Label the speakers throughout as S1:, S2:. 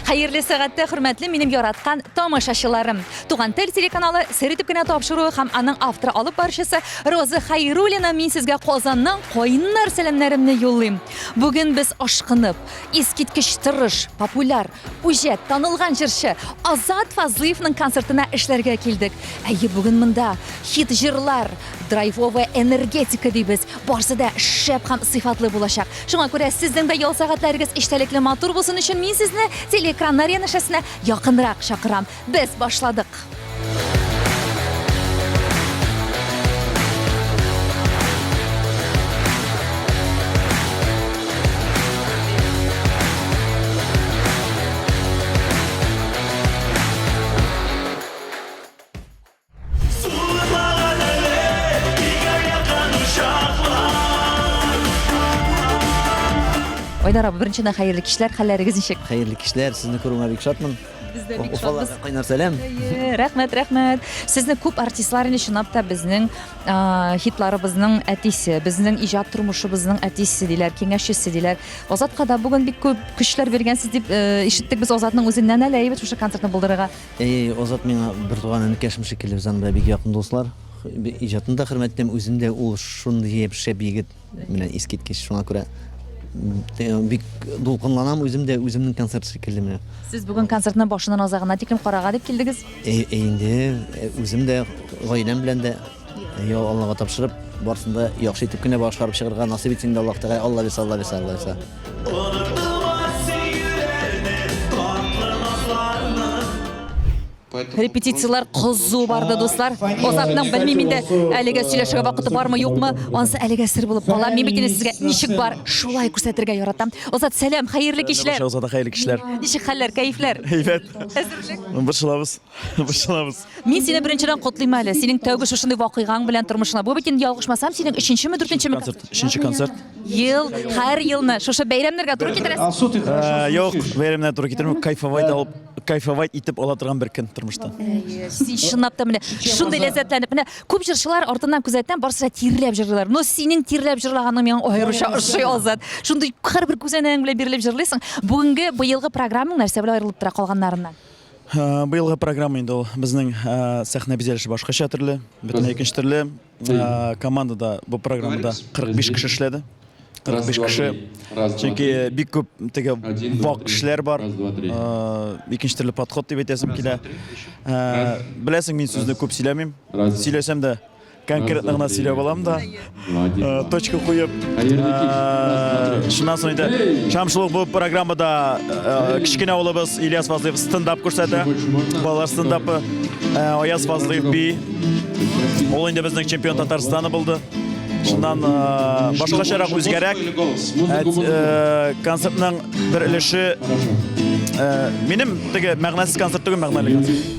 S1: Хәерле сәгатьтә, хөрмәтле минем яраткан тамашачыларым. Туган тел телеканалы сер итеп кенә тапшыруы һәм аның авторы алып баручысы Роза Хәйруллина мин сезгә Казаннан кайнар сәламнәремне юллыйм. Бүген без ашкынып, искиткеч тырыш, популяр, үҗәт, танылган җырчы Азат Фазлыевның концертына эшләргә килдек. Әйе, бүген монда хит җырлар, драйвовая энергетика дибез. Барсы да шәп һәм сыйфатлы булачак. Шуңа күрә сезнең дә ял сәгатьләрегез эчтәлекле матур булсын өчен мин сезне телеэкраннар янәшәсенә якынрак чакырам. Без башладык. Айдар абый, беренчедән хәерле кичләр, хәлләрегез ничек?
S2: Хәерле кичләр, сезне күрүемә бик шатмын.
S1: Без дә бик шатбыз.
S2: Уфаларга кайнар сәлам.
S1: Әйе, рәхмәт, рәхмәт. Сезне күп артистлар инде чынлап та безнең хитларыбызның әтисе, безнең иҗат тормышыбызның әтисе диләр, киңәшчесе диләр. Азатка да бүген бик күп көчләр биргәнсез дип ишеттек без Азатның үзеннән әле, әйбәт шушы концертны булдырырга.
S2: Әйе, Азат миңа бертуган энекәшем шикелле, без аның белән бик якын дуслар. Иҗатын да хөрмәт итәм, үзен дә ул шундый шәп егет, менә искиткеч. Шуңа күрә бик дулкынланам үзем дә, үземнең концерт шикелле менә.
S1: Сез бүген концертны башыннан азагына тиклем карарга дип килдегез?
S2: Әй, инде үзем дә, гаиләм белән дә Аллага тапшырып, барысын да яхшы итеп кенә башкарып чыгарга насыйп итсен инде Аллаһ Тәгалә. Алла бирсә, Алла бирсә, Алла бирсә.
S1: Репетицияләр кызу барды, дуслар. Азатның белмим инде, әлегә сөйләшергә вакыты бармы, юкмы, ансы әлегә сер булып кала. Мин бит инде сезгә ничек бар, шулай күрсәтергә яратам. Азат, сәлам, хәерле кичләр.
S3: Азат, хәерле кичләр.
S1: Ничек хәлләр, кәефләр?
S3: Әйбәт.
S1: Әзерлек?
S3: Борчылабыз. Борчылабыз.
S1: Мин сине беренчедән котлыйм әле. Синең тәүге шушындый вакыйгаң белән тормышыңа. Бу бит инде ялгышмасам, синең өченчеме, дүртенчеме
S3: концерт? Өченче концерт.
S1: Ел, һәр елны шушы бәйрәмнәргә туры китерәсең.
S4: Алсу, ты хорошо
S3: Юк, бәйрәмнәргә туры китермим. Кайфовать алып, кайфовать итеп ала торган бер көн тормышта.
S1: Син чынлап та менә шундый ләззәтләнеп, менә күп җырчылар артыннан күзәтәм, барысы да тирләп җырлыйлар. Но синең тирләп җырлаганың миңа аеруча ошый, Азат. Шундый һәрбер күзәнәгең белән бирелеп җырлыйсың. Бүгенге быелгы программаң нәрсә белән аерылып тора калганнарыннан?
S3: Быелгы программа инде ул безнең сәхнә бизәлеше башкача төрле, бөтенләй икенче төрле. Командада бу программада 45 кеше эшләде. 45 кеше. Чөнки бик күп теге вак эшләр бар. Икенче төрле подход дип әйтәсем килә. Беләсең, мин сүзне күп сөйләмим. Сөйләсәм дә конкретно гына сөйләп алам да, точка куеп. Шуннан соң инде шамшылык бу программада кечкенә улыбыз Ильяс Фазлыев стендап күрсәтә. Балалар стендапы. Аяз Фазлыев би. Ул инде безнең чемпион Татарстаны булды. Шуннан башкачарак үзгәрәк. Концертның бер өлеше минем теге мәгънәсез концерт түгел, мәгънәле концерт.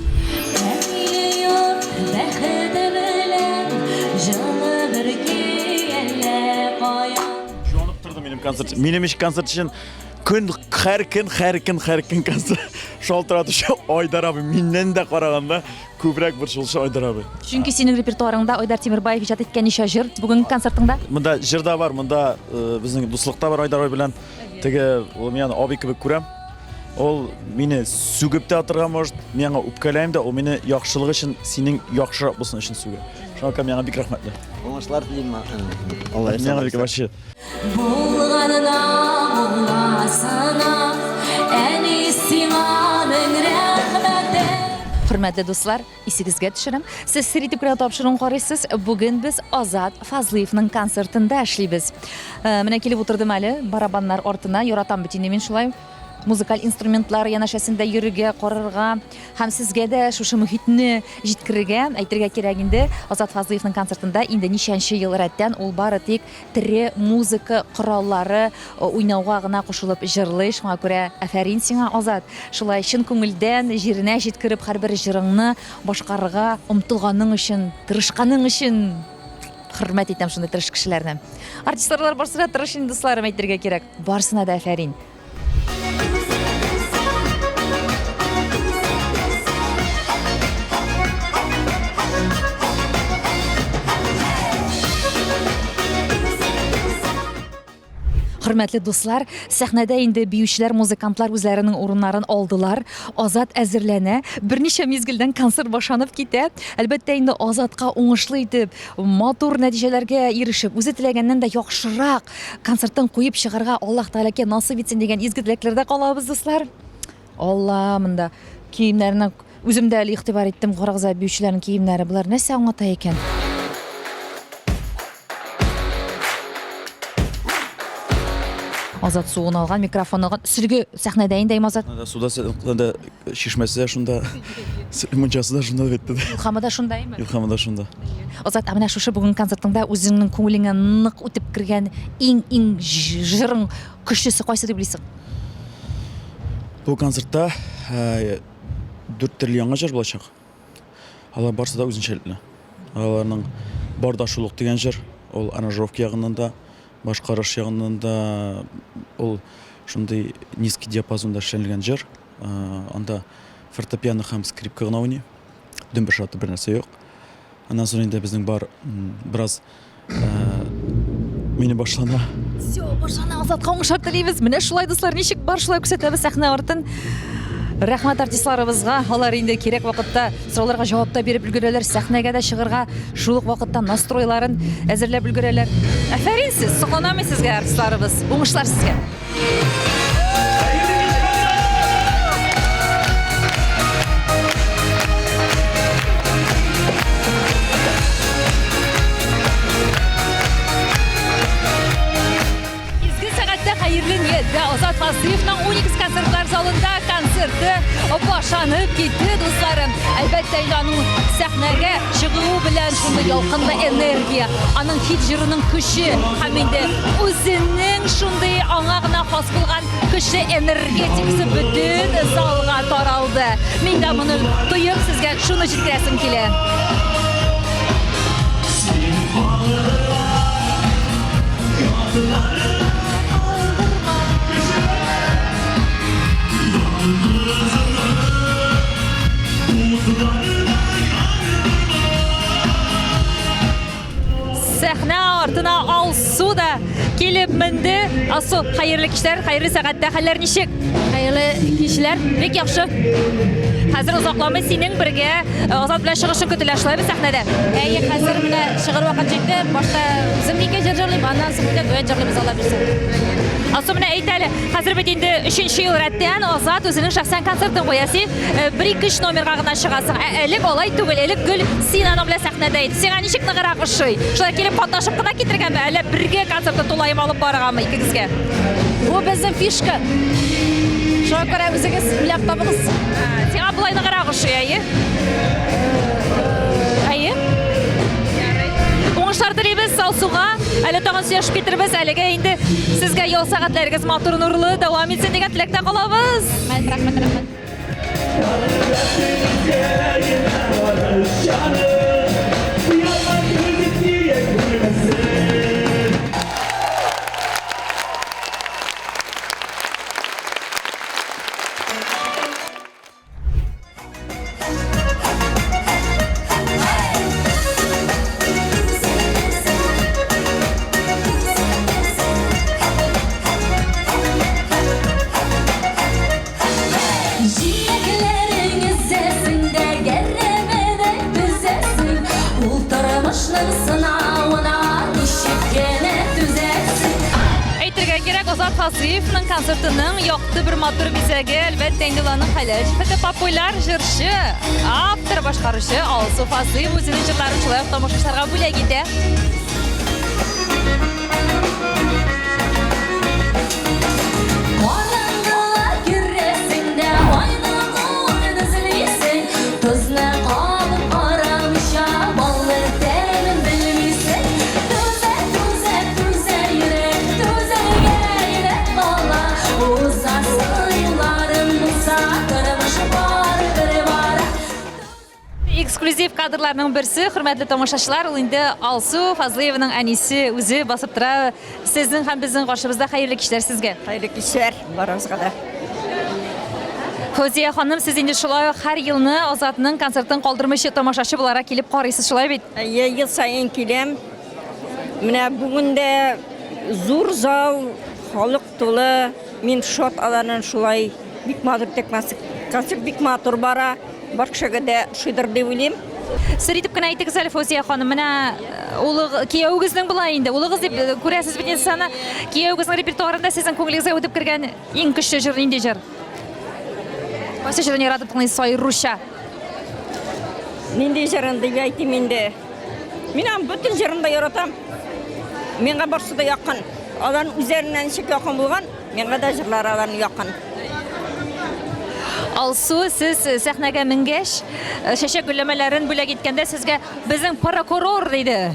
S3: Җанып торды минем концерт. Минем өчен концерт өчен көн һәр көн һәр көн һәр көн концерт шалтыратучы Айдар абый миннән дә караганда күбрәк борчылучы Айдар абый.
S1: Чөнки синең репертуарыңда Айдар Тимербаев иҗат иткән ничә җыр бүгенге концертыңда?
S3: Монда җыр да бар, монда безнең дуслык та бар Айдар абый белән. Теге ул мин аны абый кебек күрәм. Ул мине сүгеп тә атырга может, мин аңа үпкәләйм дә, ул мине яхшылык өчен, синең яхшырак булсын өчен сүгә. Шуңа күрә мин аңа бик рәхмәтле.
S2: Уңышлар телим. Алла
S3: Миңа бик вообще.
S5: Булганына буласына, әни сиңа мең рәхмәтем.
S1: Хөрмәтле дуслар, Исегезгә төшерәм, сез сер итеп кенә тапшыруын карыйсыз. Бүген без Азат Фазлыевның концертында эшлибез. Э, менә килеп утырдым әле барабаннар артына. Яратам бит инде мин шулай музыкаль инструментлар янәшәсендә йөрергә, карарга һәм сезгә дә шушы мөхитне җиткерергә, әйтергә кирәк инде. Азат Фазлыевның концертында инде ничәнче ел рәттән ул бары тик тере музыка кораллары уйнауга гына кушылып җырлый. Шуңа күрә афәрин сиңа, Азат. Шулай чын күңелдән, җиренә җиткереп һәрбер җырыңны башкарырга омтылганың өчен, тырышканың өчен хөрмәт итәм шундый тырыш кешеләрне. Артистлар барысы да тырыш инде, дусларым, әйтергә кирәк. Барысына да афәрин. Хөрмәтле дуслар, сәхнәдә инде биючеләр, музыкантлар үзләренең урыннарын алдылар. Азат әзерләнә. Берничә мизгелдән концерт башланып китә. Әлбәттә инде Азатка уңышлы итеп, матур нәтиҗәләргә ирешеп, үзе теләгәннән дә яхшырак концертын куеп чыгарга Аллаһ Тәгаләкә насыйп итсен дигән изге теләкләрдә калабыз, дуслар. Алла, монда киемнәренә үзем дә әле игътибар иттем, карагыз әле биючеләрнең киемнәре. Болар нәрсә аңлата икән? Азат суын алган, микрофон алган. Сөлге сәхнәдә инде, әйме, Азат?
S3: Сәхнәдә суда сәхнәдә чишмәсе дә шунда, мунчасы да шунда бит.
S1: Илһамы да шунда, әйме?
S3: Илһамы да шунда.
S1: Азат, ә менә шушы бүген концертыңда үзеңнең күңелеңә нык үтеп кергән иң-иң җырың көчлесе кайсы дип уйлыйсың?
S3: Бу концертта дүрт төрле яңа җыр булачак. Алар барысы да үзенчәлекле. Аларның бар да шул ук дигән җыр. Ул аранжировка ягыннан да, башкарыш ягыннан да ул шундый низкий диапазонда эшләнелгән җыр. Анда фортепиано һәм скрипка гына уйный. Дөмбер шаты бер нәрсә юк. Аннан соң инде безнең бар бераз мине башлана.
S1: Все, башлана, Азатка уңышлар телибез. Менә шулай, дуслар, ничек бар шулай күрсәтәбез сәхнә артын. Рәхмәт артистларыбызга. Алар инде кирәк вакытта сорауларга җавап та биреп өлгерәләр, сәхнәгә дә чыгарга шул ук вакытта настройларын әзерләп өлгерәләр. Афәрин сез, сокланам мин сезгә, артистларыбыз. Уңышлар сезгә. Изге сәгатьтә хәерле нияттә Азат Фасыевның Уникс концертлар залында концерты башланып китте, дусларым. Әлбәттә, инде аның сәхнәгә чыгуы белән шундый ялкынлы энергия, аның хит җырының көче һәм инде үзенең шундый аңа гына хас булган көчле энергетикасы бөтен залга таралды. Мин дә моны тоеп сезгә шуны җиткерәсем килә. Сәхнә артына Алсу да килеп менде. Алсу, хәерле кичләр, хәерле сәгатьтә. Хәлләр ничек?
S5: Хәерле кичләр,
S1: бик яхшы. Хәзер озакламый синең бергә э, Азат белән чыгышың көтелә, шулай бит сәхнәдә?
S5: Әйе, хәзер менә чыгыр вакыт җитте. Башта үзем ике җыр җырлыйм, аннан соң инде дуэт җырлыйбыз, Алла бирсә.
S1: Алсу, менә әйт әле, хәзер бит инде өченче ел рәттән Азат үзенең шәхсән концертын куя. Син э, бер-ике өч номерга гына чыгасың. Ә элек алай түгел, элек гел син аның белән сәхнәдә идең. Сиңа ничек ныграк ошый? Шулай килеп катнашып кына китергәнме, әллә бергә концертны тулаем алып барыргамы икегезгә?
S5: Бу безнең фишка. Шуңа күрә үзегез уйлап табыгыз.
S1: Сиңа болай ныграк ошый, әйе? Әйе. Уңышлар телибез Алсуга. Әле тагын сөйләшеп китербез. Әлегә инде сезгә ял сәгатьләрегез матур, нурлы дәвам итсен дигән теләктә калабыз.
S5: Рәхмәт, рәхмәт, рәхмәт. Җиләкләрең өзәсең дә гәрәбәдәй түзәсең, Ул тормышның сынавына ничек кенә түзәсең.
S1: Әйтергә кирәк, Азат Фазлыевның концертының якты бер матур бизәге, әлбәттә, инде ул аның хәләл җефете, популяр җырчы, автор, башкаручы Алсу Фазлыева үзенең җырларын шулай ук тамашачыларга бүләк итә.
S5: Караңгыга керәсең дә айның нурын эзлисең, Тозны кабып карамыйча баллы тәмен белмисең. Түзә, түзә, түзә йөрәк, түзәргә йөрәк кала. Узасы юлларың булса, тормыш барыбер бара.
S1: Эксклюзив кадрларның берсе, хөрмәтле тамашачылар, ул инде Алсу Фазлыеваның әнисе үзе басып тора. Сезнең һәм безнең каршыбызда хәерле кичләр сезгә.
S4: Хәерле кичләр барыгызга да.
S1: Фәүзия ханым, сез инде шулай ук һәр елны Азатның концертын калдырмыйча тамашачы буларак килеп карыйсыз, шулай бит?
S4: Әйе, ел саен киләм. Менә бүген дә зур зал, Халык тулы. Мин шат аларның шулай бик матур итеп концерт бик матур бара. Бар кешегә дә ошыйдыр дип уйлыйм.
S1: Сер итеп кенә әйтегез әле, Фәүзия ханым, менә э, улы кияүегезнең була инде. Улыгыз дип э, күрәсез бит инде саны. Кияүегезнең репертуарында сезнең күңелегезгә үтеп кергән иң көчле җыр нинди җыр? Кайсы җырын яратып тыңлыйсыз аеруча?
S4: Нинди җырын дип әйтим инде. Мин аның бөтен җырын да яратам. Миңа барсы да якын. Аларның үзләренә ничек якын булган, миңа да җырлары аларның якын.
S1: Алсу, сез э, сәхнәгә менгәч, э, чәчәк гөлләмәләрен бүләк иткәндә сезгә безнең прокурор диде.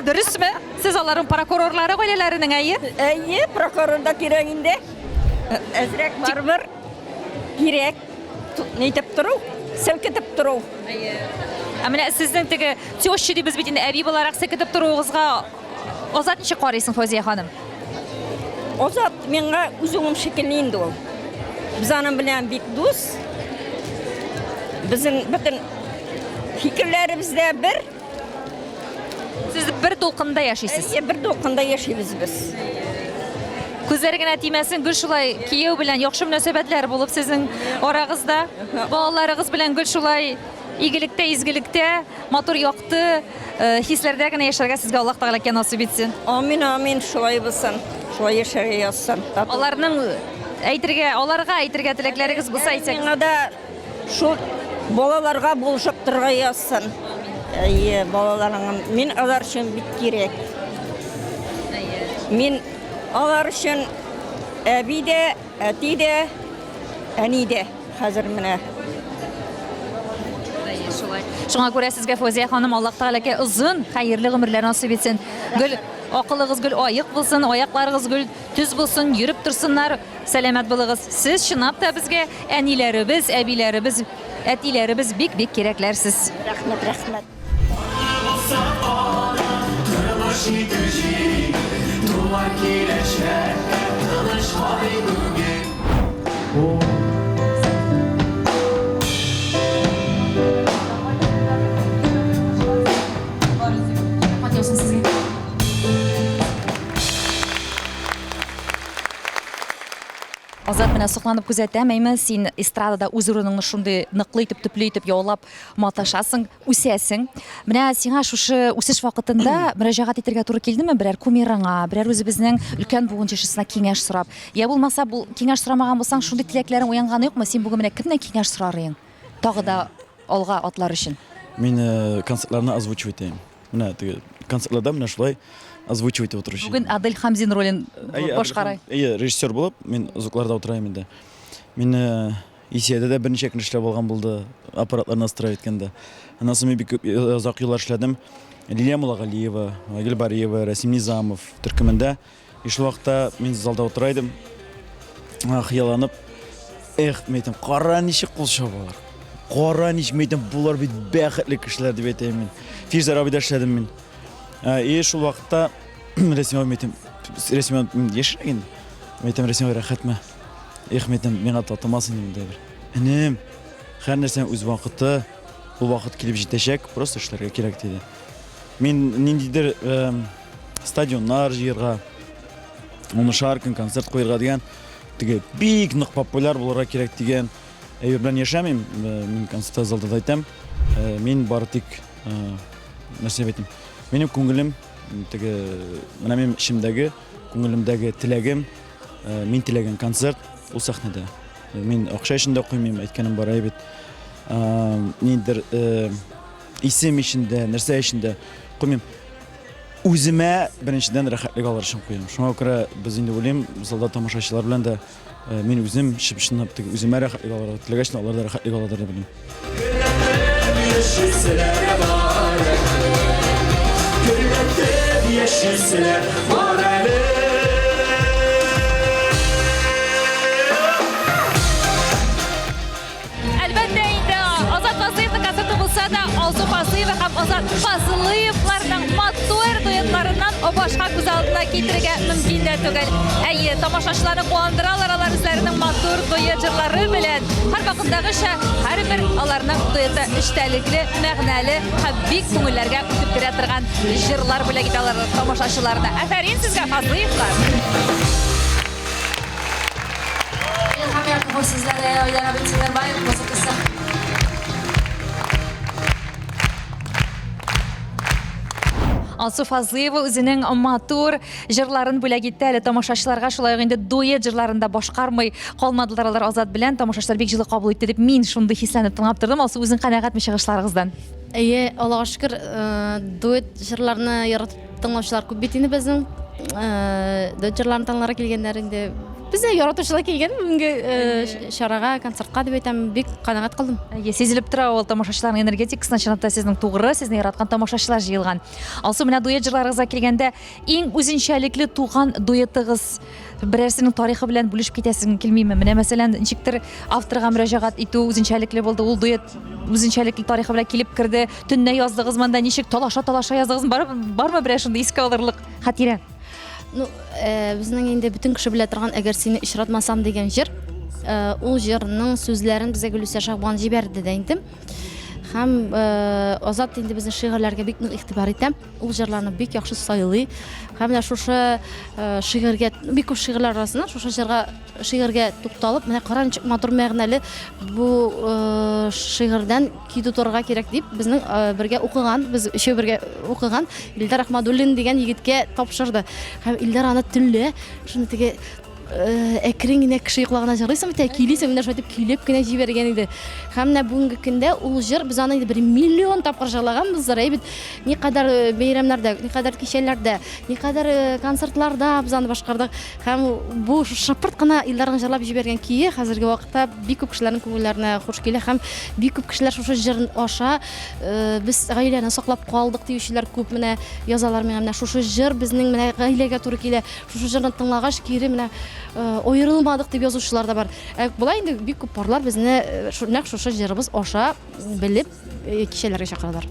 S1: Дөресме? Сез аларның прокурорлары гаиләләренең, әйе?
S4: Әйе, прокурор да кирәк инде. Әзрәк барыбер кирәк. Нитеп тору, селкетеп тору.
S1: Ә менә сезнең теге теща дибез бит инде, әби буларак селкетеп торуыгызга Азат ничек карыйсың, Фәүзия ханым?
S4: Азат миңа үз улым шикелле инде ул. Без аның белән бик дус. Безнең бөтен фикерләребез дә бер.
S1: Сез бер дулкында яшисез.
S4: Әйе, бер дулкында яшибез без.
S1: Күзләре генә тимәсен, гел шулай кияү белән яхшы мөнәсәбәтләр булып сезнең арагызда. Балаларыгыз белән гел шулай игелектә, изгелектә, матур якты э, хисләрдә генә яшәргә сезгә Аллаһ Тәгалә насыйп итсен.
S4: Амин, амин, шулай булсын. Шулай яшәргә язсын.
S1: Аларның әйтергә, аларга әйтергә теләкләрегез булса әйтсәгез.
S4: Миңа да Шул балаларга булышып торырга язсын. Әйе, балаларың, мин алар өчен бик кирәк. Мин алар өчен әби дә, әти дә, әни дә хәзер менә.
S1: Шулай. Шуңа күрә сезгә Фәүзия ханым Аллаһ Тәгаләгә озын, хәерле гомерләр насыйп итсен. Гөл акылыгыз гөл аек булсын, аякларыгыз гөл төз булсын, йөреп торсыннар. Сәламәт булыгыз. Сез чынлап та безгә әниләребез, әбиләребез, әтиләребез бик-бик кирәкләр сез.
S4: Рәхмәт, рәхмәт.
S1: Азат, менә сокланып күзәтәм, әйме, син эстрадада үз урыныңны шундый ныклы итеп, төпле итеп яулап маташасың, үсәсең. Менә сиңа шушы үсеш вакытында мөрәҗәгать итәргә туры килдеме берәр кумирыңа, берәр үзебезнең өлкән буын җырчысына киңәш сорап? Я булмаса, бу киңәш сорамаган булсаң, шундый теләкләрең уянганы юкмы? Син бүген менә кемнән киңәш сорар идең? Тагы да алга атлар өчен.
S3: Мин э, концертларны озвучивать итәм. Менә теге концертларда менә шулай озвучивать итеп утыручы.
S1: Бүген Адель Хамзин ролен башкара.
S3: Әйе, режиссер булып, мин звукларда утырам инде. Мин э, Исиядә дә берничә көн эшләп алган булды, аппаратларны настраивать иткәндә. Аннан соң мин бик күп э, озак еллар эшләдем. Лилия Муллагалиева, Айгөл Бариева, Рәсим Низамов төркемендә. И шул вакытта мин залда утыра идем. Хыялланып, эх, мин әйтәм, кара ничек кул чабалар. Кара ничек, мин әйтәм, болар бит бәхетле кешеләр дип әйтәм мин. Фирзәр абыйда эшләдем мин. И шул вакытта Рәсим абый, мин әйтәм, Рәсим абый, мин яшьрәк инде. Мин әйтәм, Рәсим абый, рәхәтме? Эх, мин әйтәм, миңа татымас инде монда бер. Энем, һәр нәрсәнең үз вакыты, ул вакыт килеп җитәчәк, просто эшләргә кирәк, диде. Мин ниндидер стадионнар җыерга, унышар көн концерт куерга дигән теге бик нык популяр булырга кирәк дигән әйбер белән яшәмим. Э, мин концерт залда да әйтәм. Э, мин бары тик э, нәрсә дип әйтим. Минем күңелем теге менә минем эчемдәге, күңелемдәге теләгем, мин теләгән концерт ул сәхнәдә. Мин акча өчен дә куймыйм, әйткәнем бар әйбит. Ниндидер исем өчен дә, нәрсә өчен дә куймыйм. Үземә беренчедән рәхәтлек алыр өчен куям. Шуңа күрә без инде уйлыйм, залда тамашачылар белән дә э, мин үзем чып-чынлап теге үземә рәхәтлек алырга теләгәч, алар да рәхәтлек аладыр дип уйлыйм.
S6: Гөрләтеп яшиселәр бар әле. Гөрләтеп яшиселәр бар әле.
S1: Әлбәттә инде, Азат Фазлыевның концерты булса да, Алсу Фазлыева һәм Азат Фазлыевларның матур дуэтларыннан башка күз алдына китерергә мөмкин дә түгел. Әйе, тамашачыларны куандыралар алар үзләренең матур дуэт җырлары белән. Һәрвакыттагыча, һәрбер аларның дуэты эчтәлекле, мәгънәле һәм бик күңелләргә үтеп керә торган җырлар бүләк итә алар тамашачыларына. Афәрин сезгә, Фазлыевлар!
S5: сүзләре Айдар абый Тимербаев музыкасы.
S1: Алсу Фазлыева үзенең матур җырларын бүләк итте әле тамашачыларга, шулай ук инде дуэт җырларын да башкармый калмадылар алар Азат белән. Тамашачылар бик җылы кабул итте дип мин шундый хисләнеп тыңлап тордым. Алсу, үзең канәгатьме чыгышларыгыздан?
S5: Әйе, Аллага шөкер, э, дуэт җырларны яратып Тыңлаучылар күп бит инде безнең. Э, дуэт җырларын тыңларга килгәннәр инде. Безне яратучылар килгән бүгенге э, чарага, концертка дип әйтәм, бик канәгать калдым.
S1: Әйе, сизелеп тора ул тамашачыларның энергетикасына, чынлап та сезнең тугры, сезне яраткан тамашачылар җыелган. Алсу, менә дуэт җырларыгызга килгәндә, иң үзенчәлекле туган дуэтыгыз берәрсенең тарихы белән бүлешеп китәсең килмиме? Менә мәсәлән, ничектер авторга мөрәҗәгать итү үзенчәлекле булды, ул дуэт үзенчәлекле тарихы белән килеп керде. Төнлә яздыгыз монда ничек талаша-талаша яздыгыз? Бар, бармы берәр шундый искә алырлык хатирә?
S5: Ну, э, безнең инде бөтен кеше белә торган Әгәр сине очратмасам дигән җыр. Э, ул җырның сүзләрен безгә Гөлүсә Шахбан җибәрде дә инде. Һәм э, Азат инде безнең шигырьләргә бик нык игътибар итә. Ул җырларны бик яхшы сайлый. Һәм менә шушы э, шигырьгә, бик күп шигырьләр арасыннан шушы җырга шигырьгә тукталып, менә кара ничек матур мәгънәле бу э, шигырьдән көй тутырырга кирәк дип, безнең э, бергә укыган, без өчәү бергә укыган Илдар Ахмадуллин дигән егеткә тапшырды. Һәм Илдар аны төнлә шуны теге Э, әкрен генә кеше йоклаганда җырлыйсың бит, көйлисең, менә шулай итеп көйләп кенә җибәргән иде. Һәм менә бүгенге көндә ул җыр без аны инде бер миллион тапкыр җырлаганбыздыр, әй бит. Никадәр э, бәйрәмнәрдә, никадәр кичәләрдә, никадәр э, концертларда без аны башкардык. Һәм бу шыпырт кына Илдарның җырлап җибәргән көе хәзерге вакытта бик күп кешеләрнең күңелләренә хуш килә һәм бик күп кешеләр шушы җыр аша без гаиләне саклап калдык диючеләр күп менә язалар миңа менә шушы җыр безнең менә гаиләгә туры килә. Шушы җырны тыңлагач, кире менә э, аерылмадык дип язучылар да бар. Ә болай инде бик күп парлар безне э, нәкъ шушы җырыбыз аша белеп э, кичәләргә чакыралар.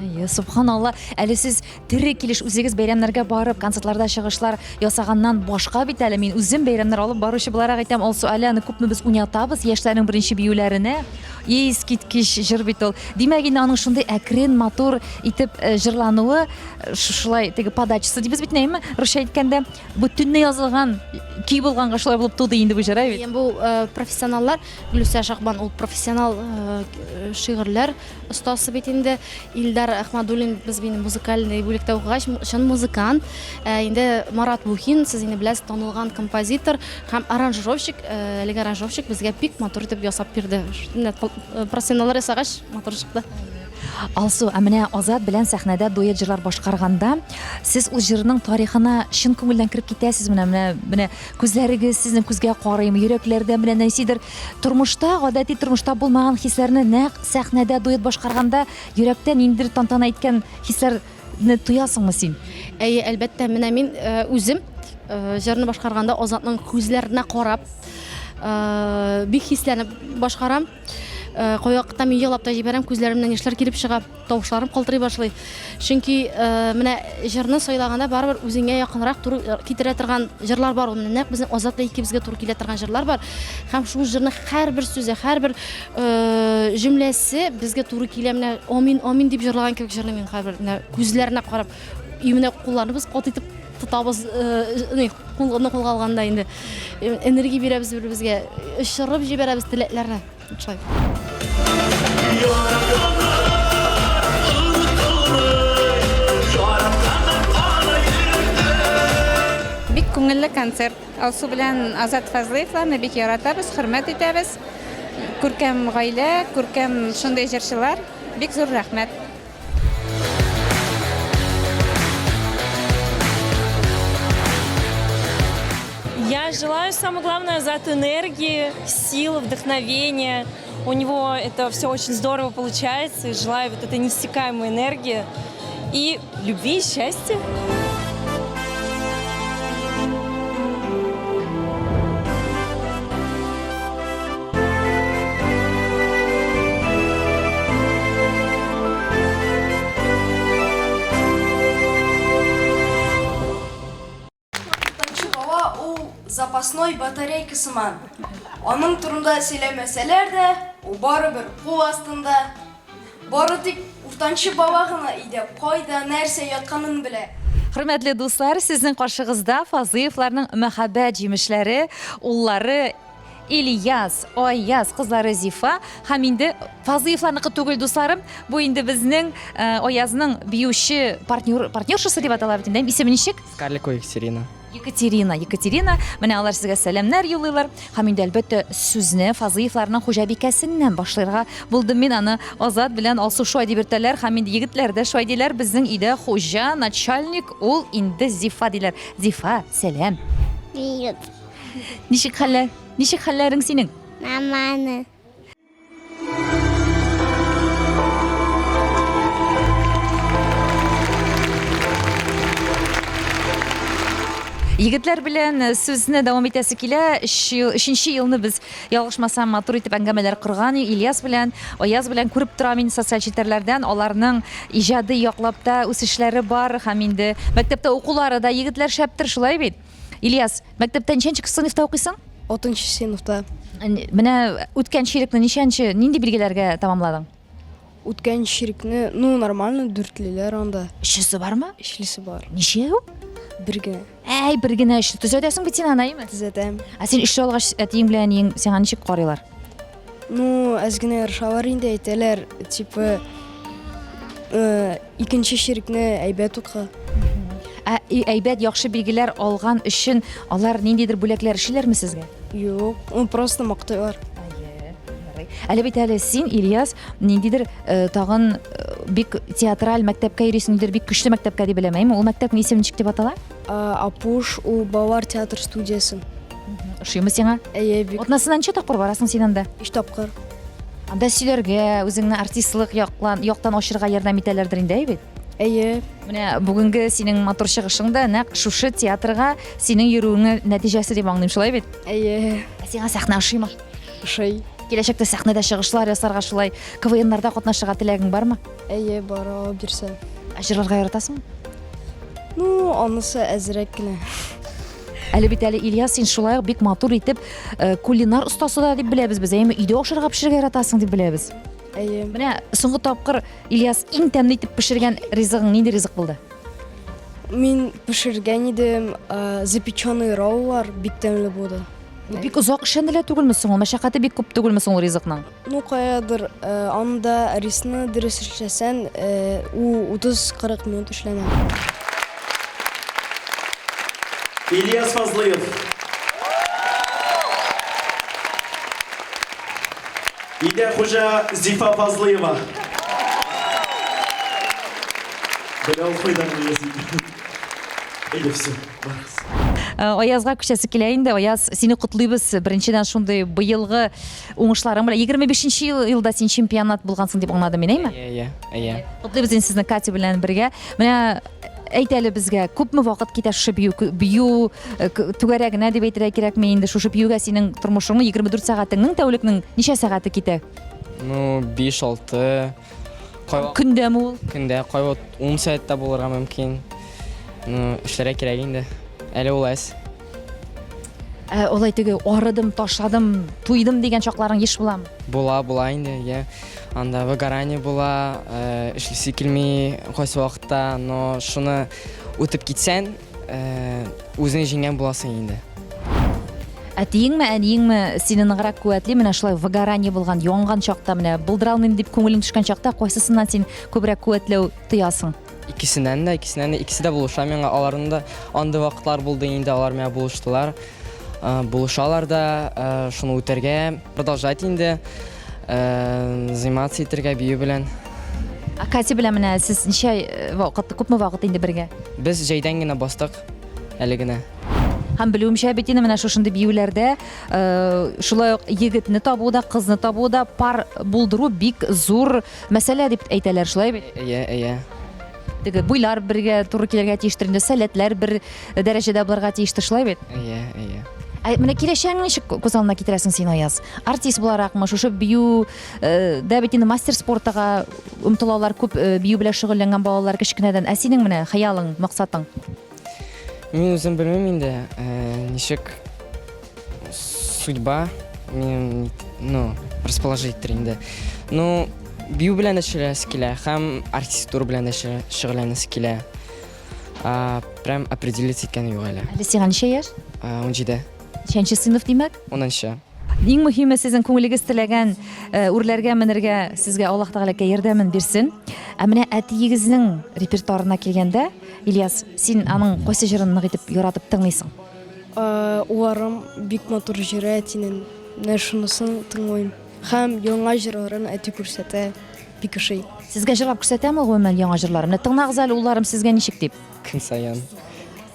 S1: Әйе, субханалла, әле сез тере килеш үзегез бәйрәмнәргә барып, концертларда чыгышлар ясаганнан башка бит әле мин үзем бәйрәмнәр алып баручы буларак әйтәм, Алсу, әле аны күпме без уйнатабыз яшьләрнең беренче биюләренә. Искиткеч җыр бит ул. Димәк, инде аның шундый әкрен, матур итеп җырлануы шулай теге подачасы дибез бит нәйме русча әйткәндә бу төнне язылган көй булганга шулай булып туды инде бу җыр ә бит
S5: бу э, профессионаллар Гөлүсә Шахбан ул профессионал э, шигырьләр остасы бит инде Илдар Әхмәдуллин без бит музыкальный бүлектә укыгач чын музыкант э, инде Марат Мухин сез инде беләсез танылган композитор һәм аранжировщик әлеге аранжировщик безгә бик матур итеп ясап бирде профессионаллар ясагач матур чыкты
S1: Алсу, ә менә Азат белән сәхнәдә дуэт җырлар башкарганда, сез ул җырның тарихына чын күңелдән кереп китәсез менә менә менә күзләрегез сезнең күзгә карыйм, йөрәкләрдә менә нәрсәдер тормышта, гадәти тормышта булмаган хисләрне нәкъ сәхнәдә дуэт башкарганда йөрәктә ниндидер тантана иткән хисләрне тоясыңмы син?
S5: Әйе, әлбәттә, менә мин э, үзем э, җырны башкарганда Азатның күзләренә карап, э, бик хисләнеп башкарам. Э, кайвакытта мин елап та җибәрәм, күзләремнән яшьләр килеп чыга, тавышларым калтырый башлый. Чөнки э, менә җырны сайлаганда барыбер үзеңә якынрак туры э, китерә торган җырлар бар. Ул нәкъ безнең Азат белән икебезгә туры килә торган җырлар бар. Һәм шул җырның һәрбер сүзе, һәрбер җөмләсе безгә туры килә. Менә амин, амин дип җырлаган кебек җырлыйм мин һәрбер менә күзләренә карап. И менә кулларны без каты итеп тотабыз, кулны кулга алганда инде энергия бирәбез бер-беребезгә, очырып җибәрәбез теләкләрне. Шулай.
S7: Бик күңелле концерт. Алсу белән Азат Фазлыевларны бик яратабыз, хөрмәт итәбез. Күркәм гаилә, күркәм шундый җырчылар. Бик зур рәхмәт.
S8: Я желаю, самое главное, Азату энергии, сил, вдохновения. У него это все очень здорово получается. И желаю вот этой неиссякаемой энергии и любви, и счастья.
S9: Уртанчы бала ул запасной батарейка сыман. Аның турында сөйләмәсәләр дә, ул барыбер кул астында. Бары тик уртанчы бала гына өйдә кайда нәрсә ятканын белә.
S1: Хөрмәтле дуслар, сезнең каршыгызда Фазыевларның мәхәббәт җимешләре, уллары. Ильяс, Аяз, кызлары Зифа һәм инде Фазлыевларныкы түгел, дусларым. Бу инде безнең э, Аязның биюче партнер, партнершасы дип атала бит инде. Исеме ничек?
S10: Скарликова Екатерина.
S1: Екатерина, Екатерина, менә алар сезгә сәламнәр юллыйлар. Һәм инде әлбәттә сүзне Фазлыевларның хуҗабикәсеннән башларга булдым мин аны. Азат белән Алсу шулай дип йөртәләр һәм инде егетләр дә шулай диләр. Безнең өйдә хуҗа, начальник ул инде Зифа диләр. Зифа, сәлам.
S11: Привет.
S1: Ничек хәлләр? Ничек хәлләрең синең?
S11: Нормально.
S1: Егетләр белән э, сүзне дәвам итәсе килә. Өченче елны без ялгышмасам матур итеп әңгәмәләр корган Ильяс белән, Аяз белән күреп торам инде социаль челтәрләрдән аларның иҗади яклап та үсешләре бар һәм инде мәктәптә укулары да егетләр шәптер, шулай бит? Ильяс, мәктәптә ничәнче сыйныфта укыйсың?
S9: Алтынчы сыйныфта.
S1: Менә үткән чирекне ничәнче, нинди билгеләргә тәмамладың?
S9: Үткән чирекне, ну, нормально, дүртлеләр анда.
S1: Өчлесе бармы?
S9: Өчлесе бар.
S1: Ничәү?
S9: Бер генә.
S1: Әй, бер генә өчле. Төзәтәсең бит син аны, әйеме?
S9: Төзәтәм.
S1: Ә син өчле алгач, әтиең белән әниең сиңа ничек карыйлар?
S9: Ну, әз генә ярышалар инде, әйтәләр, типа, э, Икенче чирекне әйбәт укы.
S1: Ә әйбәт, яхшы билгеләр алган өчен алар ниндидер бүләкләр эшлиләрме сезгә?
S9: Юк, ну просто мактыйлар.
S1: Әле бит әле син, Ильяс, ниндидер э, тагын э, бик театраль мәктәпкә йөрисең, ниндидер бик көчле мәктәпкә дип беләм, әйме? Ул мәктәпнең исеме ничек дип атала?
S9: Апуш, ул балалар театр студиясе.
S1: Ошыймы сиңа?
S9: Әйе, бик.
S1: Атнасына ничә тапкыр барасың син анда?
S9: Өч тапкыр.
S1: Анда сөйләргә, үзеңне артистлык яклан, яктан ачырга ярдәм итәләрдер инде, әйе бит?
S9: Әйе.
S1: Менә бүгенге синең матур чыгышың да нәкъ шушы театрга синең йөрүеңнең нәтиҗәсе дип аңлыйм, шулай бит?
S9: Әйе.
S1: Ә сиңа сәхнә ошыймы?
S9: Ошый.
S1: Киләчәктә сәхнәдә чыгышлар ясарга шулай КВНнарда катнашырга теләгең бармы?
S9: Әйе, бар, алла бирсә.
S1: Ә җырларга яратасыңмы?
S9: Ну, анысы әзрәк кенә.
S1: Әле бит әле Ильяс, син шулай ук бик матур итеп э, кулинар остасы да дип беләбез без. Әйеме, өйдә ашарга пешерергә яратасың дип беләбез.
S9: Әйе.
S1: Менә соңгы тапкыр Ильяс иң тәмле итеп пешергән ризыгың нинди ризык булды?
S9: Мин пешергән идем, э, запеченный роллар бик тәмле булды.
S1: Бик озак эшләнелә түгелме соң ул? Мәшәкате бик күп түгелме соң ул ризыкның?
S9: Ну, каядыр, э, анда рисны дөрес эшләсән, э, ул 30-40 минут эшләнә.
S6: Ильяс Фазлыев. Өйдә хуҗа Зифа Фазлыева. Белә ул кайдан Әйдә, все, барыгыз.
S1: Э, Аязга күчәсе килә инде. Аяз, сине котлыйбыз. Беренчедән шундый быелгы уңышларың белән. 25 нче елда син чемпионат булгансың дип аңладым мин, әйме?
S10: Әйе, әйе.
S1: Котлыйбыз инде сезне Катя белән бергә. Менә әйт әле безгә, күпме вакыт китә шушы бию, бию э, түгәрәгенә дип әйтергә кирәкме инде? Шушы биюгә синең тормышыңның 24 сәгатеңнең тәүлекнең ничә сәгате китә?
S10: Ну, 5-6. Кайвакыт
S1: Көндәме ул?
S10: Көндә, кайвакыт 10 сәгать тә булырга мөмкин. Ну, эшләргә кирәк инде. Әле ул әз.
S1: Ә, алай теге арыдым, ташладым, туйдым дигән чакларың еш буламы?
S10: Була, була инде, я. Анда выгорание була, э, эшлисе килми кайсы вакытта, но шуны үтеп китсәң, э, үзең җиңгән буласың инде.
S1: Әтиеңме, әниеңме сине ныграк куәтли, менә шулай выгорание булган, янган чакта, менә булдыра алмыйм дип күңелең төшкән чакта, кайсысыннан син күбрәк куәтләү тоясың?
S10: Икесеннән дә, икесеннән дә, икесе дә булыша миңа. Аларның да андый вакытлар булды инде, алар миңа булыштылар. Э, булышалар да, э, шуны үтәргә, продолжать инде, э, заниматься итәргә бию белән.
S1: Ә Катя белән менә сез ничә вакыт, күпме вакыт инде бергә?
S10: Без җәйдән генә бастык, әле генә.
S1: Һәм белүемчә бит инде менә шушындый биюләрдә шулай ук егетне табу да, кызны табу да, пар булдыру бик зур Мәсьәлә дип әйтәләр, шулай бит?
S10: Әйе, әйе.
S1: Теге буйлар бергә туры килергә тиештер инде, сәләтләр бер дәрәҗәдә булырга тиештер, шулай бит?
S10: Әйе, әйе.
S1: Ә менә киләчәгеңне ничек күз алдына китерәсең син, Аяз? Артист буларакмы, шушы бию э, дә бит инде мастер спортага омтылалар күп э, бию белән шөгыльләнгән балалар кечкенәдән. Ә синең менә хыялың, максатың?
S10: Мин үзем белмим инде, э, ничек судьба минем, ну, расположить итер инде. Ну, бию белән дә шөгыльләнәсе килә һәм архитектура белән дә шөгыльләнәсе килә. А, прям определиться иткән юк әле.
S1: Әле сиңа ничә яшь?
S10: 17.
S1: Ничәнче сыйныф димәк?
S10: Унынчы.
S1: Иң мөһиме сезнең күңелегез теләгән э, үрләргә менергә сезгә Аллаһ Тәгаләкә ярдәмен бирсен. Ә менә әтиегезнең репертуарына килгәндә, Ильяс, син аның кайсы җырын нык итеп яратып тыңлыйсың?
S9: Э, Уларым бик матур җыры әтинең. Менә шунысын тыңлыйм. Һәм яңа җырларын әти күрсәтә, бик ошый.
S1: Сезгә җырлап күрсәтәме гомумән яңа җырларын? Менә тыңлагыз әле, улларым, сезгә ничек дип.
S10: Көн саен.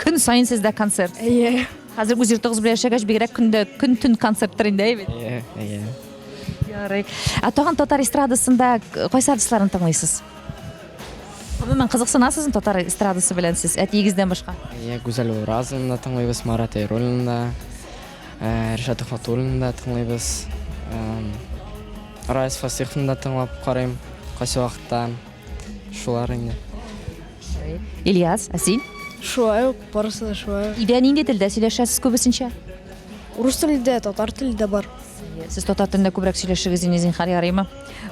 S1: Көн саен сездә концерт.
S9: Әйе.
S1: Хәзер үз йортыгыз белән яшәгәч, бигрәк көндә көн-төн концерттыр инде, әйе бит?
S10: Әйе, әйе.
S1: Ярый. Ә тагын татар эстрадасында кайсы артистларны тыңлыйсыз? Гомумән кызыксынасызмы татар эстрадасы белән сез, әтиегездән башка?
S10: Әйе, Гүзәл Уразованы да тыңлыйбыз, Марат Әйруллинны да, э, Ришат Төхвәтуллинны да тыңлыйбыз. Эм, Райс Фасиховны да тыңлап карыйм кайсы вакытта. Шулар инде.
S1: Ильяс, ә син?
S9: Шулай ук, барысы да шулай ук.
S1: Өйдә нинди телдә сөйләшәсез күбесенчә?
S9: Рус теле дә, татар теле дә бар.
S1: Сез татар телендә күбрәк сөйләшегез инде, зинһар, ярыймы?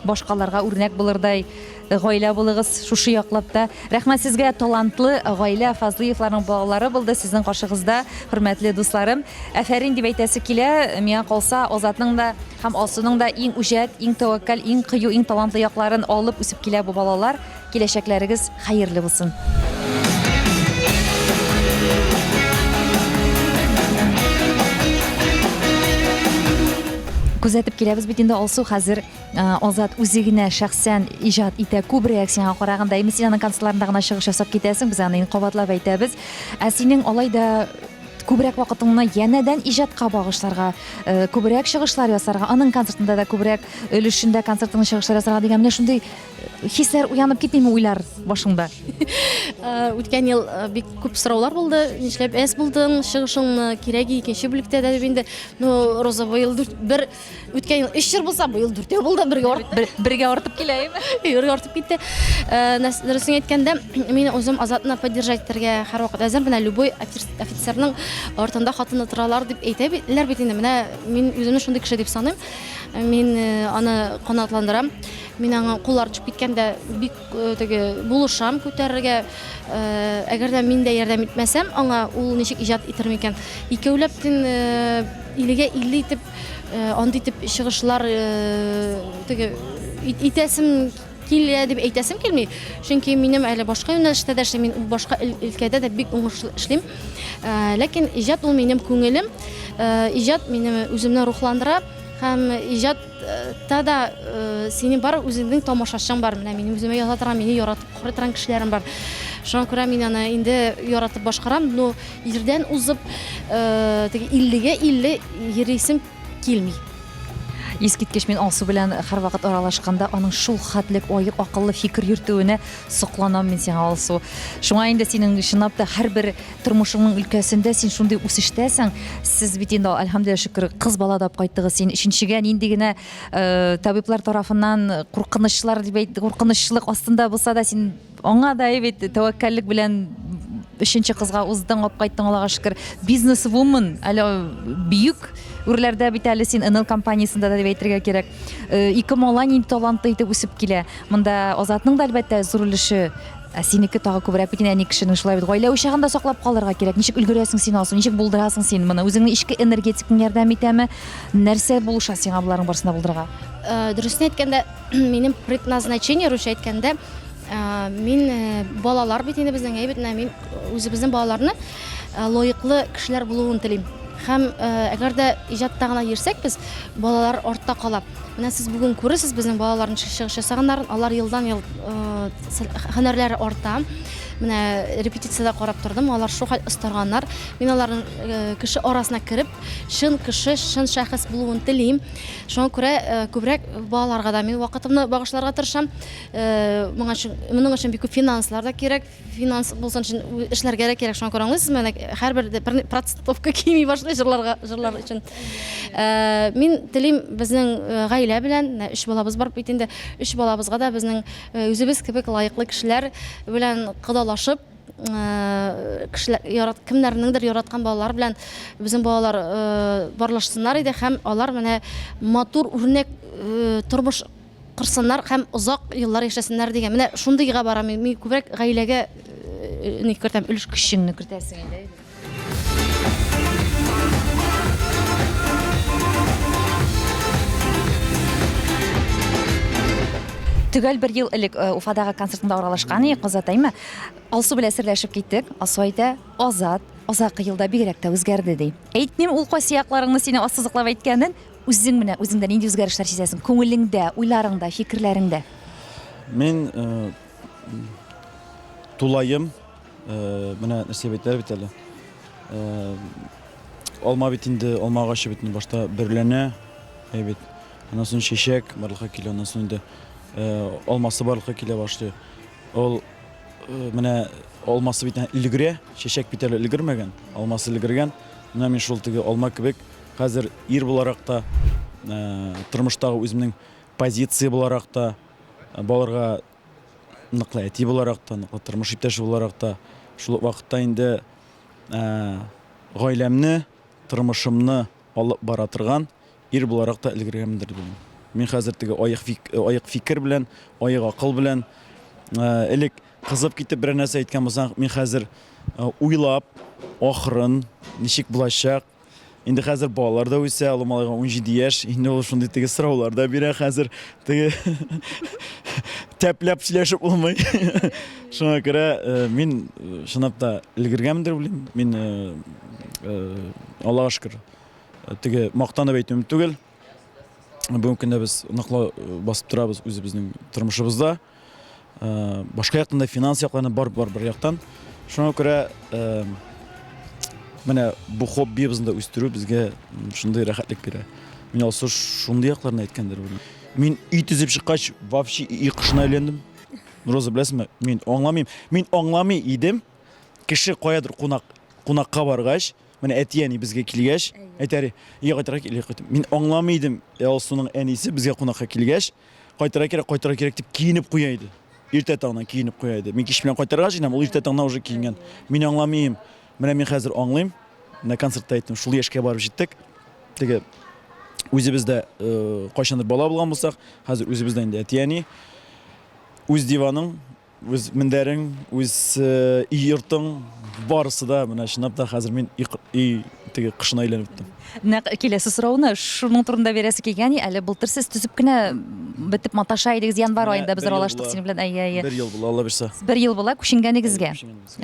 S1: Башкаларга үрнәк булырдай э, гаилә булыгыз шушы яклап та. Рәхмәт сезгә, талантлы гаилә Фазлыевларның балалары булды сезнең каршыгызда, хөрмәтле дусларым. Афәрин дип әйтәсе килә, миңа калса, Азатның да һәм Алсуның да иң үҗәт, иң тәвәккәл, иң кыю, иң талантлы якларын алып үсеп килә бу балалар. Киләчәкләрегез хәерле булсын! Күзәтеп киләбез бит инде Алсу хәзер э, Азат үзе генә шәхсән иҗат итә күбрәк сиңа караганда. Әйме син аның концертларында гына чыгыш ясап китәсең, без аны инде кабатлап әйтәбез. Ә синең алай да күбрәк вакытыңны янәдән иҗатка багышларга, э, күбрәк чыгышлар ясарга, аның концертында да күбрәк өлешендә концертыңны чыгышлар ясарга дигән менә шундый Хисләр уянып китмиме уйлар башыңда?
S5: Э, үткән ел э, бик күп сораулар булды. Нишләп әз булдың, чыгышыңны кирәк икенче бүлектә дә дип инде. Ну, Роза быел дүрт, бер үткән ел өч җыр булса, быел дүртәү булды, бергә артып.
S1: Бер, бергә артып килә, әйеме?
S5: Бергә артып китте. Э, дөресен әйткәндә, мин үзем Азатны поддержать итәргә һәрвакыт әзер. Менә любой офицерның артында хатыны торалар дип әйтәләр бит инде. Менә мин үземне шундый кеше дип саныйм. Мин аны канатландырам. Мин аңа куллар төшеп киткәндә бик э, теге булышам күтәрергә. Э, әгәр дә мин дә ярдәм итмәсәм, аңа ул ничек иҗат итер микән? Икәүләп тин э, илгә илле итеп андый итеп чыгышлар теге итәсем килә дип әйтәсем килми. Чөнки минем әле башка юнәлештә дә эшлим, мин башка өлкәдә дә бик уңышлы эшлим. Ләкин иҗат ул минем күңелем. Иҗат мине үземне рухландыра һәм иҗат та да э, синең бар үзеңнең тамашачың бар. Менә минем үземә яза торган, мине яратып карый торган кешеләрем бар. Шуңа күрә мин аны инде яратып башкарам, но ирдән узып, э, теге 50-гә 50 йөрисем килми.
S1: Искиткеч мин Алсу белән һәрвакыт аралашканда аның шул хәтлек аек акыллы фикер йөртүенә сокланам мин сиңа, Алсу. Шуңа инде синең чынлап та һәрбер Тормышыңның өлкәсендә син шундый үсештәсең. Сез бит инде, әлхәмдүлилләһ шөкер, кыз бала да алып кайттыгыз. Син өченчегә нинди генә э, табиблар тарафыннан куркынычлар дип әйт, куркынычлык астында булса да, син аңа да бит тәвәккәллек белән өченче кызга уздың, алып кайттың, Аллага шөкер. Бизнес-вумен, әле бөек үрләрдә бит әле син НЛ компаниясендә дә дип әйтергә кирәк. Э, ике малай нинди талантлы итеп үсеп килә. Монда Азатның да әлбәттә зур өлеше Ә синеке тагы күбрәк бит инде әни кешенең шулай бит. Гаилә учагын да саклап калырга кирәк. Ничек өлгерәсең син, Алсу? Ничек булдырасың син моны? Үзеңнең эчке энергетикаң ярдәм итәме? Нәрсә булыша сиңа боларның барысын да булдырырга?
S5: Э, дөресен әйткәндә, минем предназначение, русча әйткәндә, э, мин э, балалар бит инде безнең әйбәт, менә мин үзебезнең балаларны лаеклы кешеләр булуын телим. Һәм әгәр дә иҗатта гына йөрсәк без, балалар артта кала. Менә сез бүген күрерсез безнең балаларның чыгыш ясаганнарын, алар елдан-ел һөнәрләре арта. Менә репетициядә карап тордым, алар шул хәл остарганнар. Мин аларның кеше арасына кереп, чын кеше, чын шәхес булуын телим. Шуңа күрә күбрәк балаларга да мин вакытымны багышларга тырышам. Моңа өчен, моның өчен бик күп финанслар да кирәк. Финанс булсын өчен эшләргә дә кирәк. Шуңа күрә аңлыйсызмы, менә һәрбер процентовка кими башлый җырларга, җырлар өчен. Э, мин телим безнең э, гаилә белән, менә өч балабыз бар бит инде, өч балабызга да безнең э, үзебез кебек лаеклы кешеләр белән кодалашып, кешеләр ярат кемнәрнеңдер яраткан балалар белән безнең балалар барлашсыннар иде һәм алар менә матур үрнәк тормыш корсыннар һәм озак еллар яшәсеннәр дигән. Менә шундыйга барам мин. Мин күбрәк гаиләгә э, ни кертәм, өлеш
S1: көчеңне кертәсең инде. Төгәл бер ел элек э, Уфадагы концертында аралашкан идек, Азат әйме? Алсу белән серләшеп киттек. Алсу әйтә, Азат азакы елда бигрәк тә үзгәрде ди. Әйтмим ул кайсы якларыңны сине ассызыклап әйткәнен, үзең менә үзеңдә нинди үзгәрешләр сизәсең? Күңелеңдә, уйларыңда, фикерләреңдә.
S3: Мин э, тулаем э, менә нәрсә дип әйтәләр бит әле. Э, алма бит инде, алма агачы бит инде башта бөрләнә, әй бит. Аннан соң чәчәк барлыкка килә, аннан соң инде э, алмасы барлыкка килә башлый. Ул э, менә алмасы бит өлгерә, чәчәк бит әле өлгермәгән, алмасы өлгергән. Менә мин шул теге алма кебек хәзер ир буларак та, э, тормыштагы үземнең позиция буларак та, балаларга ныклы әти буларак та, ныклы тормыш иптәше буларак та, шул ук вакытта инде гаиләмне, тормышымны алып бара торган ир буларак та өлгергәнмендер дип уйлыйм. Мин хәзер теге аек, аек фикер белән, аек акыл белән, элек кызып китеп берәр нәрсә әйткән булсаң, мин хәзер уйлап, ахырын ничек булачак, Инде хәзер балалар да үсә, олы малайга 17 яшь, инде ул шундый теге сораулар да бирә хәзер. Теге тәпләп сөйләшеп булмый. Шуңа күрә э, мин э, чынлап та өлгергәнмендер уйлыйм. Мин э, Аллага шөкер, теге мактанып әйтүем түгел. Бүгенге көндә без ныклы басып торабыз үзебезнең тормышыбызда. Башка яктан да финанс якларына бар бар бер яктан. Шуңа күрә менә бу хоббибызны да үстерү безгә шундый рәхәтлек бирә. Мин алсу шундый якларны әйткәндер уйлыйм. Мин өй төзеп чыккач, вообще өй кошына әйләндем. Роза, беләсеңме, мин аңламыйм. Мин аңламый идем. Кеше каядыр кунак кунакка баргач, менә әти-әни безгә килгәч, әйтәр, өйгә кайтырга килә, кайтып. Мин аңламый идем, Алсуның әнисе безгә кунакка килгәч, кайтырга кирәк, кайтырга кирәк дип киенеп куя иде. Иртә таңнан киенеп куя иде. Мин кич белән кайтырга җыенам, ул иртә таңнан уже киенгән. Мин аңламыйм. Менә мин хәзер аңлыйм. Менә концертта әйттем, шул яшькә барып җиттек. Теге үзебез дә э, кайчандыр бала булган булсак, хәзер үзебез дә инде әти-әни. Үз диваның, Үз мендәрең, үз өй йортың, барысы да менә чынлап та хәзер мин өй теге кошына әйләнеп беттем.
S1: Нәкъ киләсе сорауны шуның турында бирәсе килгән, әле былтыр сез төзеп кенә бетеп маташа идегез, январь аенда без аралаштык синең белән. Әйе, әйе.
S3: Бер ел була, Алла бирсә.
S1: Бер ел була күченгәнегезгә.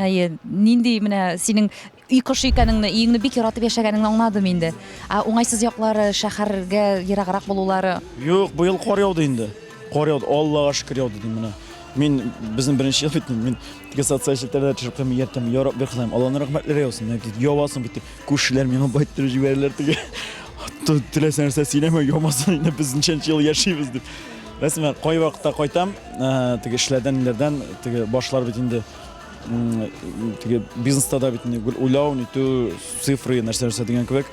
S1: Әйе, нинди менә синең Өй кошы икәнеңне, өеңне бик яратып яшәгәнеңне аңладым инде. Ә уңайсыз яклары, шәһәргә ераграк булулары?
S3: Юк, быел кар яуды инде. Кар яуды, Аллага шөкер яуды дим менә. Мин безнең беренче ел бит, мин теге социаль челтәрләрдә төшереп куям, ертам, я Рабби Ходаем, Алланың рәхмәтләре яусын. Менә бит явасың бит дип, күршеләр миңа байттырып җибәрәләр теге. Теләсә нәрсә сөйләмә, яумасын инде, без ничәнче ел яшибез дип. Рәсмән, кайвакытта кайтам, теге эшләрдән, ниләрдән, теге башлар бит инде теге бизнеста да бит инде гел уйлау, нитү, цифры, нәрсә нәрсә дигән кебек.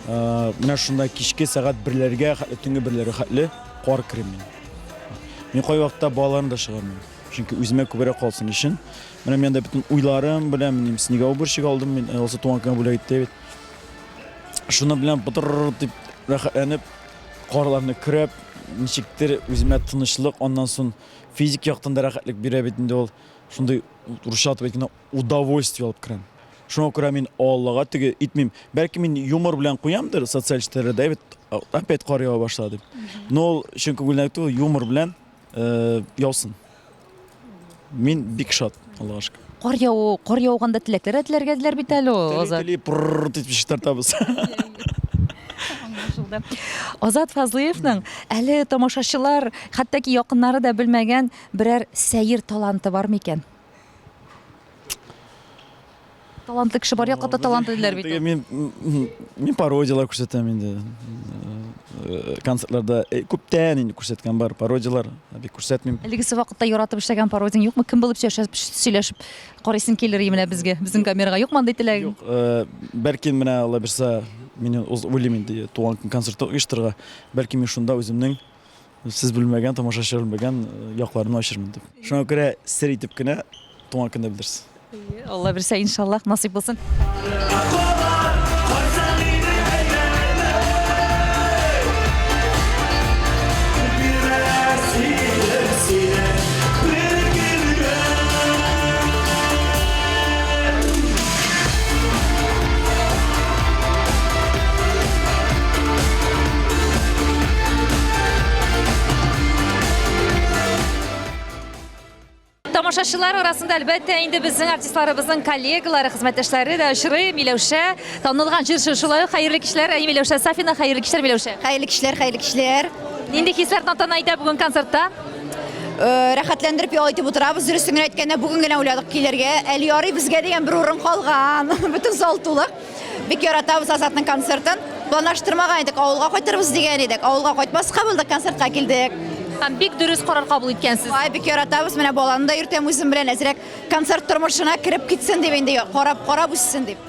S3: Менә шунда кичке сәгать берләргә хәтле, төнге берләргә хәтле кар керим мин. Мин кайвакытта балаларны да чыгармыйм. Чөнки үземә күбрәк калсын өчен. Менә мин анда бөтен уйларым белән, минем снегоуборщик алдым мин, алса туган көнгә бүләк итте бит. Шуны белән бытыр дип рәхәтләнеп, карларны көрәп, ничектер үземә тынычлык, аннан соң физик яктан да рәхәтлек бирә бит инде ул. Шундый русча атып әйткәндә удовольствие алып керәм. Шуңа күрә мин Аллага теге итмим. Бәлки мин юмор белән куямдыр социаль челтәрләрдә, бит опять кар ява башлады дип. Но ул чын күңелдән түгел, юмор белән э, яусын. Мин бик шат, Аллага шөкер.
S1: Кар яву, кар яуганда теләкләр дә теләргә диләр бит әле ул, Азат.
S3: Тели, пырр дип чистартабыз.
S1: Аңлашылды. Азат Фазлыевның әле тамашачылар, хәтта ки якыннары да белмәгән Берәр сәер таланты бар микән? Талантлы кеше бар якка да талантлы диләр бит.
S3: Мин мин пародияләр күрсәтәм инде. Концертларда күптән инде күрсәткән бар пародияләр, бик күрсәтмим.
S1: Әлегесе вакытта яратып эшләгән пародияң юкмы? Кем булып сөйләшеп сөйләшеп карыйсың килер менә безгә, безнең камерага юкмы андый теләгең?
S3: Юк, бәлки менә Алла бирсә, мин уйлыйм инде туган көн концерты оештырырга. Бәлки мин шунда үземнең Сез белмәгән, тамашачы белмәгән э, якларны ачырмын дип. Шуңа күрә сер итеп кенә туган көндә белерсез.
S1: Алла бирсә, иншаллаһ, насыйп булсын. Тамашачылар арасында, әлбәттә, инде безнең артистларыбызның коллегалары, хезмәттәшләре дә очрый. Миләүшә, танылган җырчы шулай ук. Хәерле кичләр, әй, Миләүшә Сафина, хәерле кичләр, Миләүшә.
S12: Хәерле кичләр, хәерле кичләр.
S1: Нинди хисләр тантана итә бүген концертта?
S12: Э, рәхәтләндереп ял итеп утырабыз. Дөресен генә әйткәндә, бүген генә уйладык килергә. Әле ярый безгә дигән бер урын калган. Бөтен зал тулы. Бик яратабыз Азатның концертын. Планлаштырмаган идек, авылга кайтырбыз дигән идек. Авылга кайтмаска булдык, концертка килдек.
S1: Һәм бик дөрес карар кабул иткәнсез.
S12: Ай, бик яратабыз. Менә баланы да йөртәм үзем белән, әзрәк концерт тормышына кереп китсен дип инде, карап, карап үссен дип.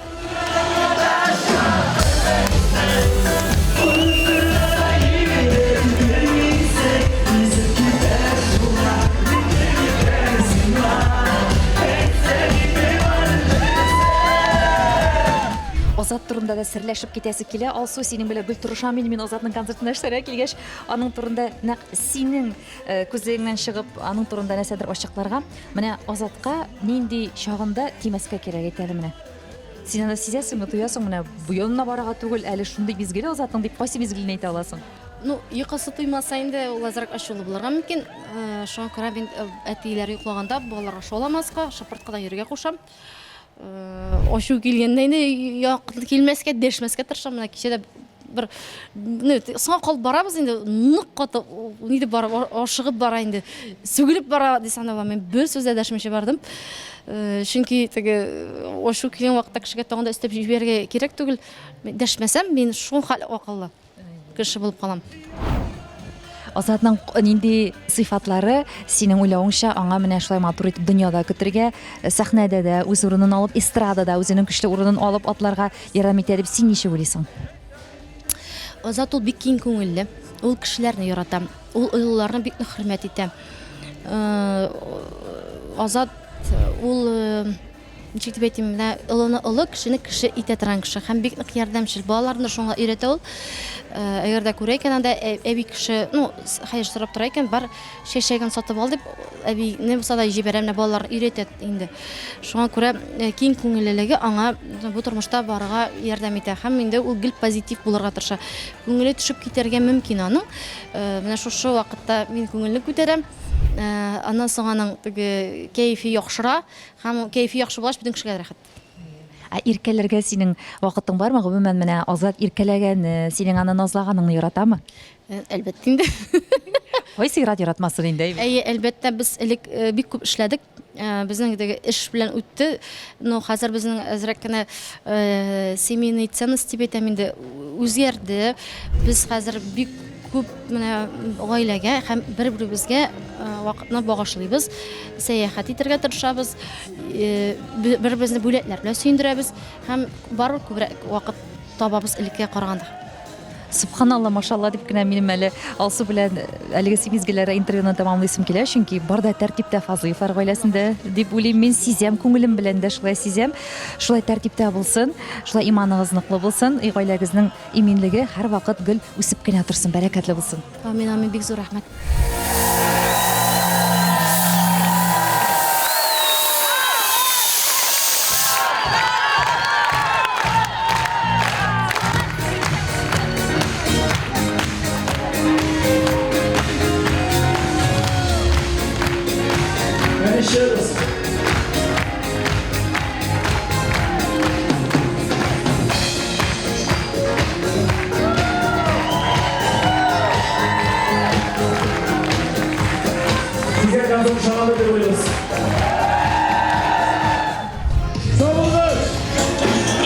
S1: Азат турында да серләшеп китәсе килә. Алсу, синең белән гел торышам инде мин Азатның концертына эшләргә килгәч, аның турында нәкъ синең э, күзлегеңнән чыгып, аның турында нәрсәдер ачыкларга. Менә Азатка нинди чагында тимәскә кирәк әйт әле менә. Син аны сизәсеңме, тоясың менә бу янына барырга түгел, әле шундый мизгел Азатның дип кайсы мизгелен әйтә аласың?
S5: Ну, йокысы туймаса инде ул азрак ачулы булырга мөмкин. Э, шуңа күрә мин э, әтиләр йоклаганда балаларга шауламаска, шыпырт кына йөрергә кушам. Э, ачу килгәндә инде якын килмәскә, дәшмәскә тырышам. Менә кичә дә бер ну, соңга калып барабыз инде, нык каты ни дип барып, ашыгып бара инде, сүгелеп бара дисәң дә була. Мин бер сүз дә дәшмичә бардым. Чөнки теге ачу килгән вакытта кешегә тагын да өстәп җибәрергә кирәк түгел. Дәшмәсәм, мин шул хәл акыллы кеше булып калам.
S1: Азатның нинди сыйфатлары синең уйлавыңча аңа менә шулай матур итеп дөньяда көтергә, сәхнәдә дә үз урынын алып, эстрадада үзенең көчле урынын алып атларга ярдәм итә дип син ничек уйлыйсың?
S5: Азат ул бик киң күңелле. Ул кешеләрне ярата. Ул олыларны бик нык хөрмәт итә. Э, Азат ул э, ничек дип әйтим, менә олыны олы, кешене кеше итә торган кеше һәм бик нык ярдәмчел. Балаларны шуңа өйрәтә ул. Э, әгәр дә күрә икән анда әби кеше, ну, хәер сорап тора икән, бар чәчәген сатып ал дип, әбине булса да җибәрә, менә балаларны өйрәтә инде. Шуңа күрә э, киң күңеллелеге аңа бу тормышта барырга ярдәм итә һәм инде ул гел позитив булырга тырыша. Күңеле төшеп китәргә мөмкин аның. Э, менә шушы вакытта мин күңелне күтәрәм. Аннан соң аның теге кәефе яхшыра. Һәм кәефе яхшы булгач, бөтен кешегә дә рәхәт.
S1: Ә иркәләргә синең вакытың бармы? Гомумән, менә Азат иркәләгәне, синең аны назлаганыңны яратамы?
S5: Э, әлбәттә инде.
S1: Кайсы ир-ат яратмасын инде, әйе бит?
S5: Әйе, әлбәттә, без элек э, бик күп эшләдек. Э, безнең теге эш белән үтте. Но хәзер безнең әзрәк кенә семейный ценность дип әйтәм инде, үзгәрде. Без хәзер бик күп менә гаиләгә һәм бер-беребезгә вакытны багышлыйбыз, сәяхәт итәргә тырышабыз, бер-беребезне бүләкләр белән сөендерәбез һәм барыбер күбрәк вакыт табабыз элеккегә караганда.
S1: Субханалла, машалла дип кенә минем әле Алсу белән әлеге мизгелләрдә интервьюны тәмамлыйсым килә, чөнки бар да тәртиптә Фазлыевлар гаиләсендә дип уйлыйм. Мин сизәм, күңелем белән дә шулай сизәм. Шулай тәртиптә булсын, шулай иманыгыз ныклы булсын, өй гаиләгезнең Иминлеге һәрвакыт гел үсеп кенә торсын, бәрәкәтле булсын.
S5: Амин, амин, бик зур рәхмәт.
S6: Еще раз. Сезгә концерт ошагандыр дип уйлыйбыз. Сау булыгыз!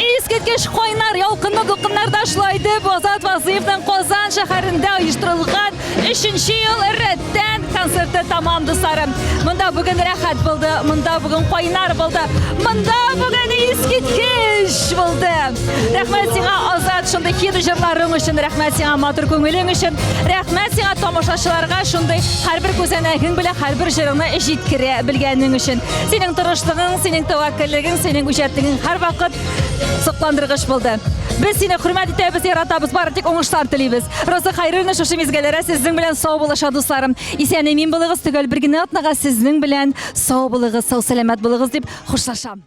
S1: Искиткеч кайнар ялкынлы дулкыннарда шулай итеп Азат Вазыевның Казан шәһәрендә оештырылган өченче ел рәттән концерты тәмам, дусларым. Монда бүген рәхәт булды, монда бүген кайнар булды, монда бүген искиткеч булды. Рәхмәт сиңа, Азат, шундый хит җырларың өчен, рәхмәт сиңа матур күңелең өчен, рәхмәт сиңа тамашачыларга шундый һәрбер күзәнәгең белән һәрбер җырыңны җиткерә белгәнең өчен. Синең тырышлыгың, синең тәвәккәллегең, синең үҗәтлегең һәрвакыт сокландыргыч булды. Без сине хөрмәт итәбез, яратабыз, бары тик уңышлар телибез. Роза Хайруллина шушы мизгелләрдә сезнең белән сау булыша, дусларым. Исән-имин булыгыз, төгәл бер генә атнага сезнең белән сау булыгыз, сау-сәламәт булыгыз дип хушлашам.